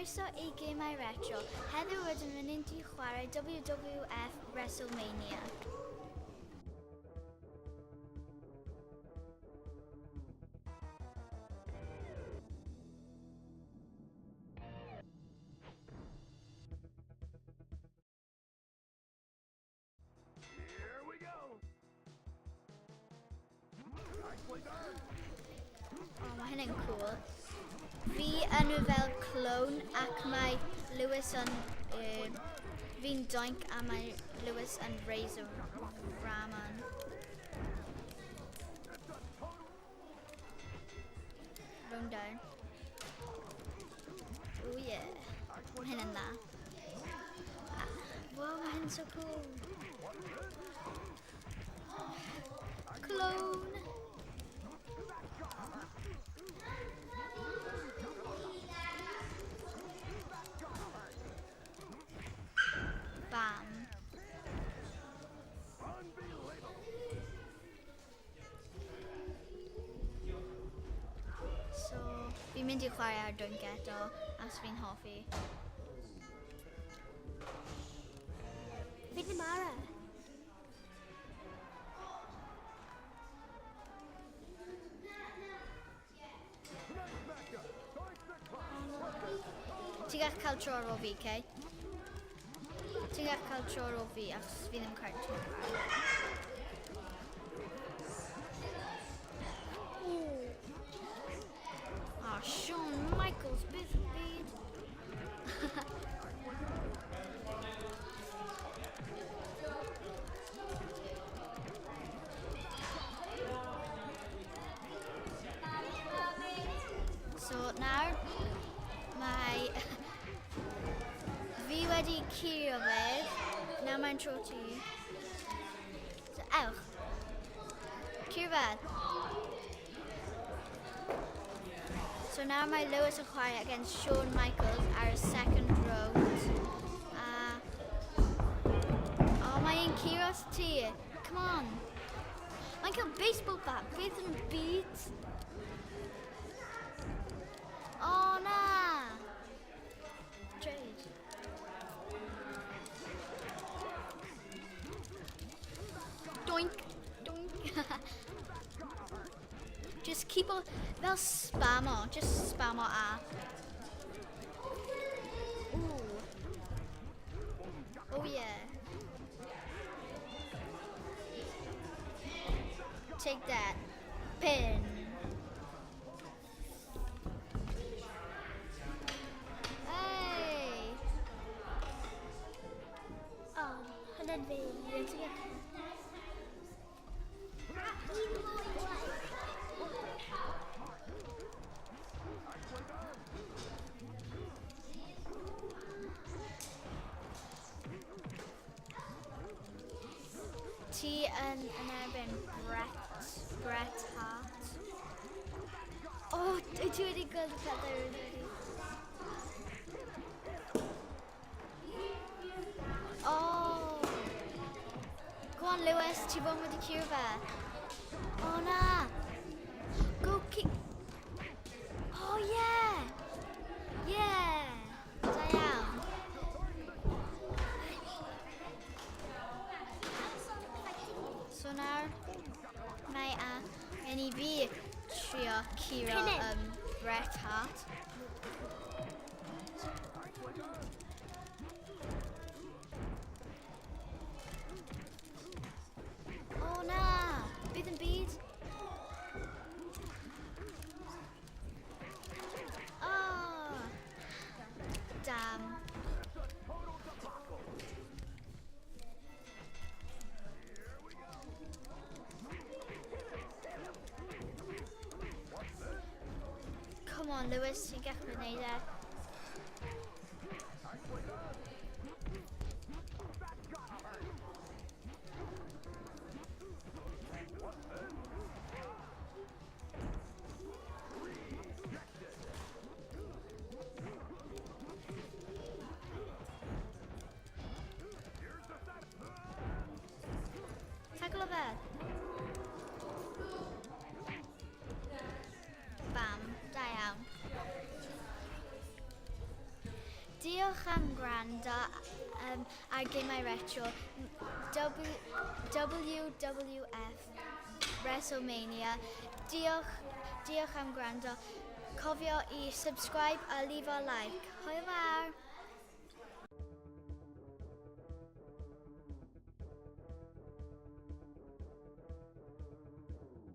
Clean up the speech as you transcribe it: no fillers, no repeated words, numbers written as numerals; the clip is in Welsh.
Croeso i Gemau Retro. Heddiw rydym yn mynd i chwarae WWF WrestleMania. Here we go. Nicely done. Oh, mae hynny'n cool. Fi yn fel clone ac mae Lewis yn... fi'n doink a mae Lewis yn Razor Ramon. Round down. Oh yeah. Mae hyn yn dda. Ah, wow, mae hyn so cool. Clone. Bam. Unbelievable. So, fi'n mynd i chwarae ar Doink eto, as fi'n hoffi. Fi ddim ar e. Nice matchup. Doink the clock. Ti'n gallu cael tro ar ôl fi, Kay? Ti'n gallu cael tro ar ôl fi, achos fi ddim cael tro. Ooh. Oh, Shawn Michaels, beth yn byd? So nawr, mae fi wedi curio fe. Nawr mae'n tro ti. So, ewch. Curio fe. So nawr mae Lewis yn chwarae against Shawn Michaels ar y second round. A... Oh, mae'n curo ti. Come on. Mae'n cael baseball bat. Beth yn byd? Oh, na. Trade. Doink. Doink. Just keep on... Fel spammo. Just spammo A. Ooh. Oh yeah. Take that. Pin. Hey! Oh, hwnna'n fi. Ti'n gallu... Ti yn erbyn Bret Hart. Oh, dwi ti wedi gweld y pethau rydw wedi. Oh! Go on, Lewis, ti bod wedi curo fe. Oh na! Go kick! Oh yeah! Yeah! Da iawn. So nawr, mae a gen i fi trio curo Pin Bret Hart. Nicely done. Oh na! Bydd yn byd? Oh! Damn. It's a total debacle. Here we go. What's this? Come on, Lewis, ti'n gallu gwneud e. Nicely done. That's gotta hurt. What's this? Rejected. Here's the set. Taglo fe. Bam. Da iawn. Diolch am gwrando ar Gemau Retro WWF WrestleMania. Diolch, diolch am gwrando. Cofio i subscribe a leave a like. Hwyl fawr!